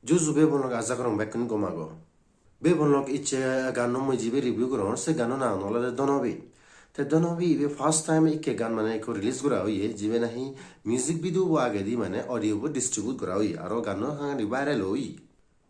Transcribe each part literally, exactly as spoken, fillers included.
Ju ju bebonlok, aja gorong bekkun gom ago. Bebonlok, icche ganno mui jibe review gorongor, se ganno nangan olode Donobi. Te Donobi ibe first time ikke gan mane ekko release gora oye, jibe nahi music video bo agedi mane audio bo distribute gora oye, aro ganno hangani viral oye.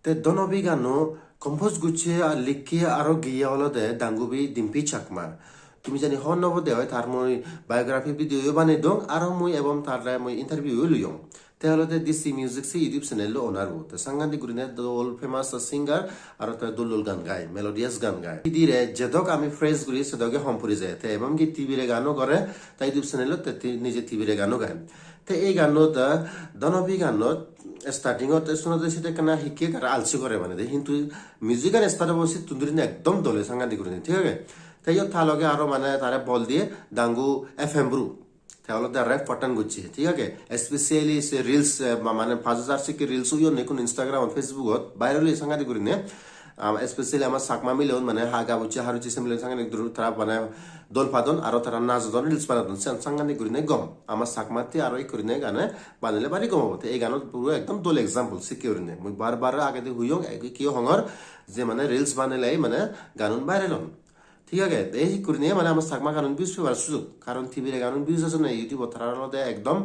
Te Donobi ganno compose gocche ar likke aro geye olode Dangubi Dimpi Chakma. Tumi jani hobor no pode oi, tar mui biography video yo banei dong, aro mui ebom tar mui interview yo loyong. Te olode D C Music se YouTube channel lo owner bo. Te sangadik gurine dol famous singer, aro te dol dol gan gai, melodious gan gai. Idire jedok ami praise guri sedoge hom puri jai. Te ebom ki Tibire gano gore, ta YouTube channel lo te ti-, nije Tibire gano gai. Te ei ganno ta Donobi ganno starting ot te sunode sede ekkana hikke gar alsi gore mane de, hintu music an start obo sittun durine ekdom dole sangadik gurine, thik age? Te iyot ta loge aro mane tare bol diye Dangu F M Bru. Te olode rap pattern gocche, thik age? Especially se reels, eh, ma-, mane paj hajar sekke reels oyon ekkun Instagram ot, Facebook ot viral oye sangadik gurine. Am, especially ama Chakma mileun mane ha ga bucche, har bucche se mileun sangadik dur tara mane dol padon, aro tara najodon, reels banadon, siyan sangadik gurine gom. Ama Chakmatte aro ekko gurine gane banele bari gom obo. Te ei ganot puro ekdom dol example sekke gurine. Mui bar bar agede huyong, ekko hongor je mane reels banele mane ganun viral on. Thik age, te ei gurinei mane ama Chakma ganun views pebar sujog. Karon Tibire ganun views ajon ei YouTube-ot, tara olode ekdom,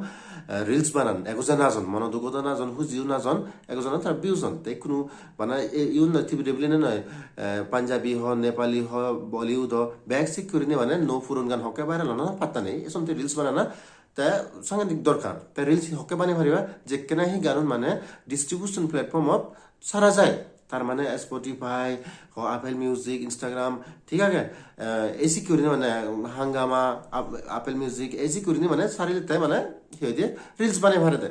eh, reels banan, ekko je najon, mono dugo do najon, hujiyo najon, ekko jone tara views on. Te ikkunu bana e-, iyun noi, Tibire bile noi, eh, Punjabi ho, Nepali ho, Bollywood ho, bek sik gurinei mane nuo puron gan hokke viral on, patta nei. Eson te reels banana, te sangadik dorkar. Te reels hokke banei pariba, jekkene hi ganun mane distribution platform-ot sara jai. Tar mane Spotify, ho Apple Music, Instagram, thik age? Eh, ei sik gurinei mane Hungama, Ap-, Apple Music, ei sik gurinei mane sari te mane hi hoide reels banei pare de.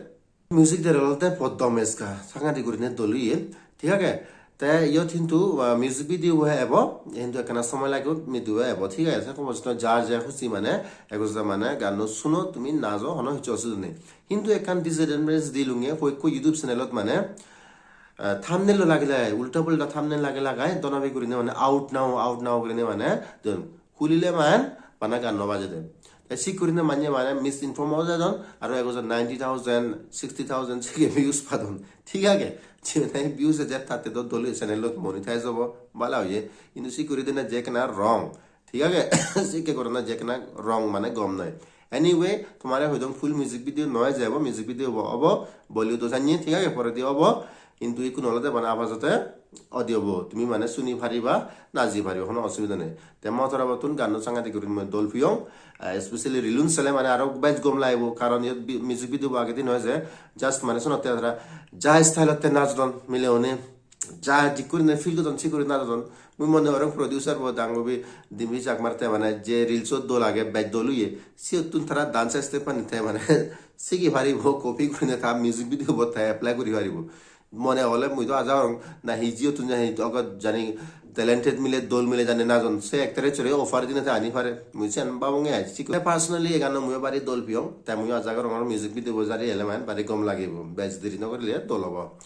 Music der olode poddom eska, sangadik gurine dol oye, thik age? Te iyot hintu, ah, music video bo ebo, hintu ekkana somoy lage, video bo ebo, thik age? Se homosto jar je husi mane, egoja mane ganno suno, tumi najo, hono hissu osubidha nei. Hintu ekkan disadvantage dilunge, hoi ekko YouTube channel-ot mane, ah, thumbnail-o lage lage, ulta pulta thumbnail lage lage, Donobi gurine mane out now, out now gurine mane don. Hulile mane bana gan no bajede. Te sik gurine manye mane misinform o jadon, aro egojon ninety thousand, sixty thousand sike views padon. Thik age? Jibene views ejer tatte do dol oye, channel-ot monetize obo, bala oye. Hintu sik guri dine je ekkena wrong. Thik age? Sikke gorana je ekkena wrong mane gom noi. Anyway, tomare hoidong full music video noi jebo, music video bo obo, Bollywood-o sanye, thik age, poredi obo, hintu ikkun olode bana apajote audio bo, tumi mane suni pariba, naji pariba, hono osubida nei. Te mo torabottun ganno sangadik guri mui dol piyong, ah, especially reelun sele mane aro bej gom lagibo, karon iyot bi-, music video bo agedi noi je, just mane sonotte tara ja style-otte najodon, mile une ja jik gurine feel godon, sik guri najodon. Mui mone gorong producer bo Dangubi Dimpi Chakmar te mane je reels-ot dol age, bej dol oye, siyottun tara dance step ani te mane sigi paribo, copy gurine ta music video bot te apply guri paribo. Mone ole mui do aja gorong na hi jiyottun jani ogo jani talented mile, dol mile jani najon, se actor-ore offer dine te ani pare. Mui siyan babonge ai. Sik guri personally e ganno mui bari dol piyong, te mui aja gorong aro music video bo jari ele mane bari gom lagibo, bej deri no gorile dol obo.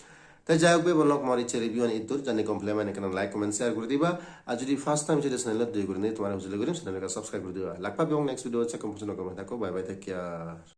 Te jai hok, bebonlok, mor icche review an iddur, jani gom pele mane ekkena like, comment, share guri diba. Ar jodi first time jodi channel-ot dui guri nei, tomare hujuli gurim channel-an subscribe guri diba. Lak pebong next video, se kom pujno gome thakko, bye bye, take care.